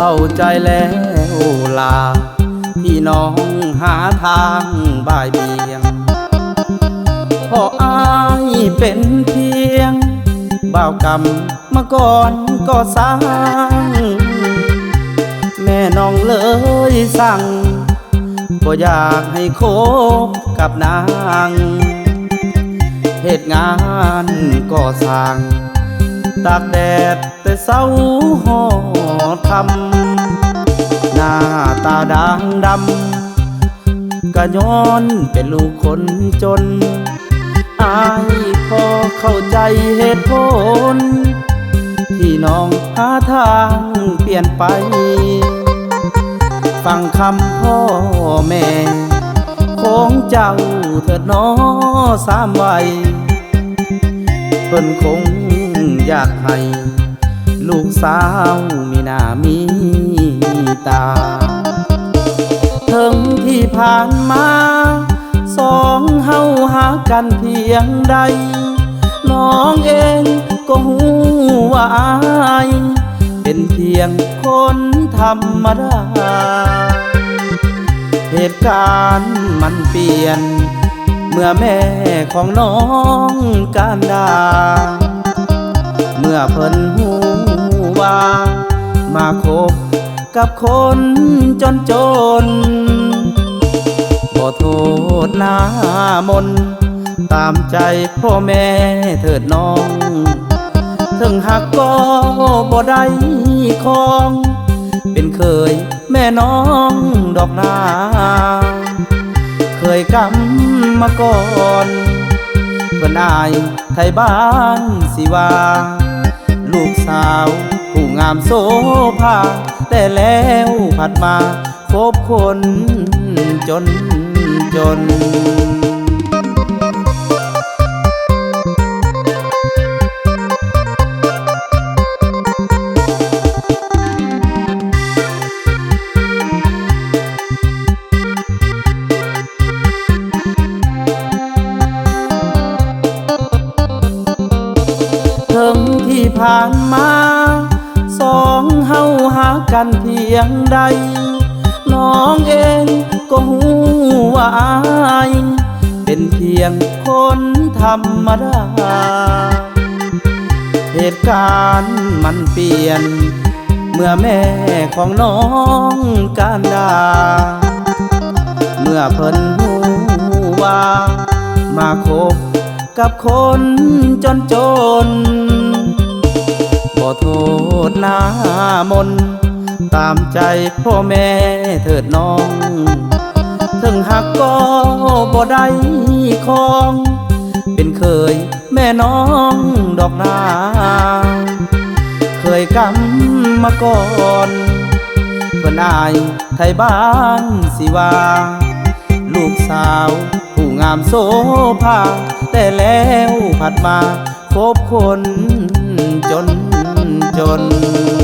ເຂົ້າໃຈແລ້ວລາ ທີ່ນ້ອງຫາທາງບ່າຍບຽງ ເພາະອ້າຍເປັນພຽງບ່າວກຳມະກອນກໍ່ສ້າງ ແມ່ນ້ອງເລີຍສັ່ງ ບໍ່ຢາກໃຫ້ຄົບກັບນາງ ເຮັດງານກໍ່ສ້າງ ຕາກແດດແຕ່ເຊົ້າຮອດຄ່ຳ ໜ້າຕາດ່າງດຳ ກະຍ້ອນເປັນລູກຄົນຈົນ ອ້າຍພໍເຂົ້າໃຈເຫດຜົນ ທີ່ນ້ອງຫາທາງປ່ຽນໄປ ຟັງຄຳພໍ່ແມ່ຂອງເຈົ້າເຖີດໜໍສາມໄວ ເພິ່ນຄົງຢາກໃຫ້ລູກສາວມີໜ້າມີຕາ ເຖິງທີ່ຜ່ານມາ ສອງເຮົາຮັກກັນພຽງໃດ ນ້ອງເອງກໍຮູ້ວ່າອ້າຍ ເປັນພຽງຄົນທຳມະດາ ເຫດການມັນປ່ຽນ ເມື່ອແມ່ຂອງນ້ອງການດາ ເມື່ອເພິ່ນຮູ້ວ່າ ມາຄົບ ກັບຄົນຈົນໆ ບໍ່ໂທດໜ້າມົນ ຕາມໃຈພໍ່ແມ່ເຖີດນ້ອງ ເຖິງຮັກກໍບໍ່ໄດ້ຄອງ ເປັນເຂີຍແມ່ນ້ອງດອກນາ ເຂີຍກຳມະກອນ ເພິ່ນອາຍ ໄທບ້ານຊິວ່າ ລູກສາວຜູ້ງາມໂສພາ ແຕ່ແລ້ວຜັດມາພົບຄົນຈົນຈົນ. ເຖິງທີ່ຜ່ານມາ ສອງເຮົາຮັກກັນພຽງໃດ ນ້ອງເອງກໍຮູ້ວ່າອ້າຍ ເປັນພຽງຄົນທຳມະດາ ເຫດການມັນປ່ຽນ ເມື່ອແມ່ຂອງນ້ອງການດາ ເມື່ອເພິ່ນຮູ້ວ່າ ມາຄົບກັບຄົນຈົນຈົນ ບໍ່ໂທດໜ້າມົນ ຕາມໃຈພໍ່ແມ່ເຖີດນ້ອງ ເຖິງຮັກກໍບໍ່ໄດ້ຄອງ ເປັນເຂີຍ ແມ່ນ້ອງດອກນາ ເຂີຍກຳມະກອນ ເພິ່ນອາຍໄທບ້ານຊິວ່າ ລູກສາວຜູ້ງາມໂສພາ ແຕ່ແລ້ວຜັດມາພົບຄົນຈົນຈົນ.